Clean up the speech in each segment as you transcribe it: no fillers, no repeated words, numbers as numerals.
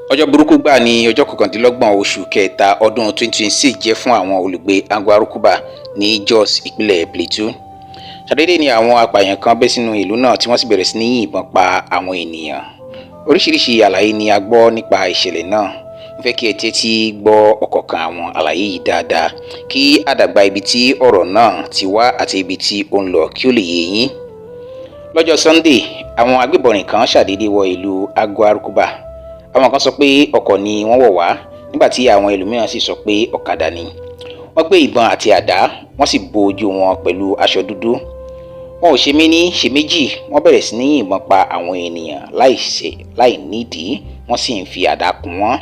Ọjọ́ burúkú gbáà ní ọjọ́ 29 oṣù kẹta ọdún 2026 jẹ́ fún àwọn olùgbé Angwan Rukuba ní Jos, ìpínlẹ̀ Plateau. Ṣàdédé ni àwọn apààyàn kan bẹ́ sínú ìlú náà tí wọ́n sì bẹ̀rẹ̀ sí ní yìnbọn pa àwọn ènìyàn. Oríṣiríṣi àlàyé ni a gbọ́ nípa ìṣẹ̀lẹ̀ náà. Mo fẹ́ kí ẹ tẹ́tí gbọ́ ọ̀kọ̀ọ̀kan àwọn àlàyé yìí dáadáa, kí àdàgbà ibi tí ọ̀rọ̀ náà ti wá àti ibi tí ó ń lọ kí ó lè yé yín. Lọ́jọ́ Sunday, àwọn agbébọnrin kan ṣàdédé wọ ìlú Angwan Rukuba. Àwọn kan sọ pé ọkọ̀ ni wọ́n wọ̀ wá, nígbà tí àwọn ẹlòmíràn sì sọ pé ọ̀kadà ni. Wọ́n gbé ìbọn àti àdá, wọ́n sì bo ojú wọn pẹ̀lú aṣọ dúdú. Wọn ò ṣe méní ṣe méjì, wọ́n bẹ̀rẹ̀ sí ní yìnbọn pa àwọn ènìyàn láìṣẹ̀ láì nídìí, wọ́n sì ń fi àdá kún wọn.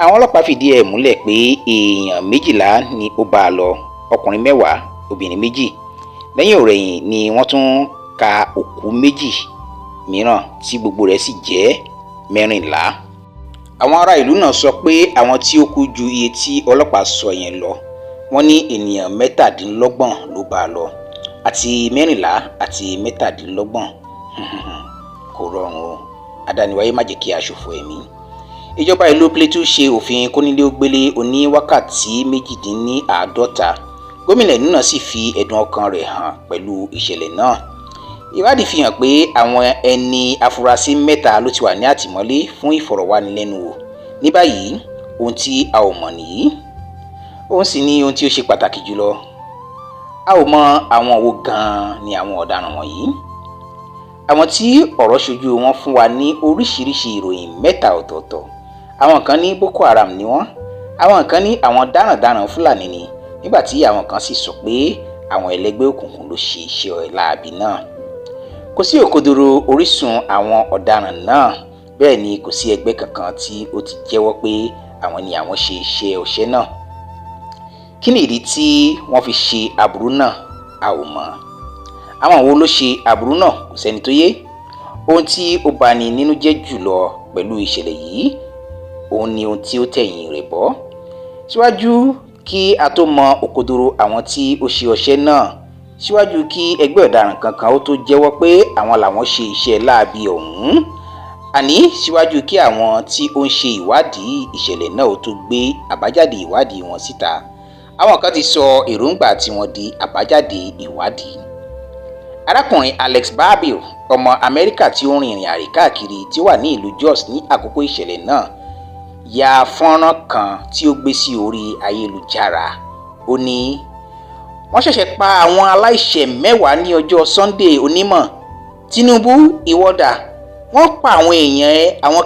Àwọn ọlọ́pàá fìdí ẹ̀ múlẹ̀ pé èèyàn 12 ni ó bá a lọ, ọkùnrin 10, obìnrin 2. Lẹ́yìn ọ̀rẹ̀yìn ni wọ́n tún ka òkú méjì mìíràn, tí gbogbo rẹ̀ sì jẹ́ 14. Àwọn ará ìlú náà sọ pé àwọn tí ó kú ju iye tí ọlọ́pàá sọ yẹn lọ. Wọ́n ní ènìyàn 27 ló bá a lọ, àti 14 àti 27. Kò rọrùn o. Adániwáyé má jẹ́ kí a ṣòfò ẹ̀mí. Ìjọba ìlú Plateau ṣe òfin kónílé-ó-gbélé oní wákàtí 48. Gómìnà ìlú náà sì fi ẹ̀dùn ọkàn rẹ̀ hàn pẹ̀lú ìṣẹ̀lẹ̀ náà. Ìwádìí fi hàn pé àwọn ẹni afurasí mẹ́ta ló ti wà ní àtìmọ́lé fún ìfọ̀rọ̀wánilẹ́nuwò ní báyìí. Ohun tí a ò mọ̀ nìyí, òun sì ní ohun tí ó ṣe pàtàkì jùlọ: a ò mọ àwọn wo gan-an ni àwọn ọ̀daràn wọ̀nyí. Àwọn tí ọ̀rọ̀ ṣojú wọn fún wa ní oríṣiríṣi ìròyìn mẹ́ta ọ̀tọ̀ọ̀tọ̀. Àwọn kan ní Boko Haram ni wọ́n, àwọn kan ní àwọn darandaran Fúlàní ni, nígbà tí àwọn kan sì sọ pé àwọn ẹlẹgbẹ́ òkùnkùn ló ṣe iṣẹ́ láabi náà. Kò sí òkodoro orísun àwọn ọ̀daràn náà, bẹ́ẹ̀ ni kò sí ẹgbẹ́ kankan tí ó ti jẹ́wọ́ pé àwọn ni àwọn ṣe iṣẹ́ ọṣẹ́ náà. Kí ni ìdí tí wọ́n fi ṣe aburú náà? A ò mọ̀. Àwọn wo ló ṣe aburú náà? Kò sẹ́ni tó yé. Ohun tí ó bani nínú jẹ́ jùlọ pẹ̀lú ìṣẹ̀lẹ̀ yìí, òun ni ohun tí ó tẹ̀yìn rẹ̀ bọ́. Síwájú kí a tó mọ òkodoro àwọn tí ó ṣe ọṣẹ́ náà, síwájú kí ẹgbẹ́ ọ̀daràn kankan ó tó jẹ́wọ́ pé àwọn làwọn ṣe iṣẹ́ láabi ọ̀hún, àní síwájú kí àwọn tí ó ń ṣe ìwádìí ìṣẹ̀lẹ̀ náà ó tó gbé àbájáde ìwádìí wọn síta, àwọn kan ti sọ èròǹgbà tiwọn di àbájáde ìwádìí. Arákùnrin Alex Babil, ọmọ Amẹ́ríkà tí ó ń rìnrìn àrè káàkiri, tí ó wà ní ìlú Jos ní àkókò ìṣẹ̀lẹ̀ náà, ya fọ́nrán kan tí ó gbé sí orí ayélujára. Ó ní, "Wọ́n ṣẹ̀ṣẹ̀ pa àwọn aláìṣẹ̀ 10 ní ọjọ́ Sunday. Onímọ̀ Tinubu, ìwọ dà? Wọ́n pa àwọn èèyàn ẹ." Àwọn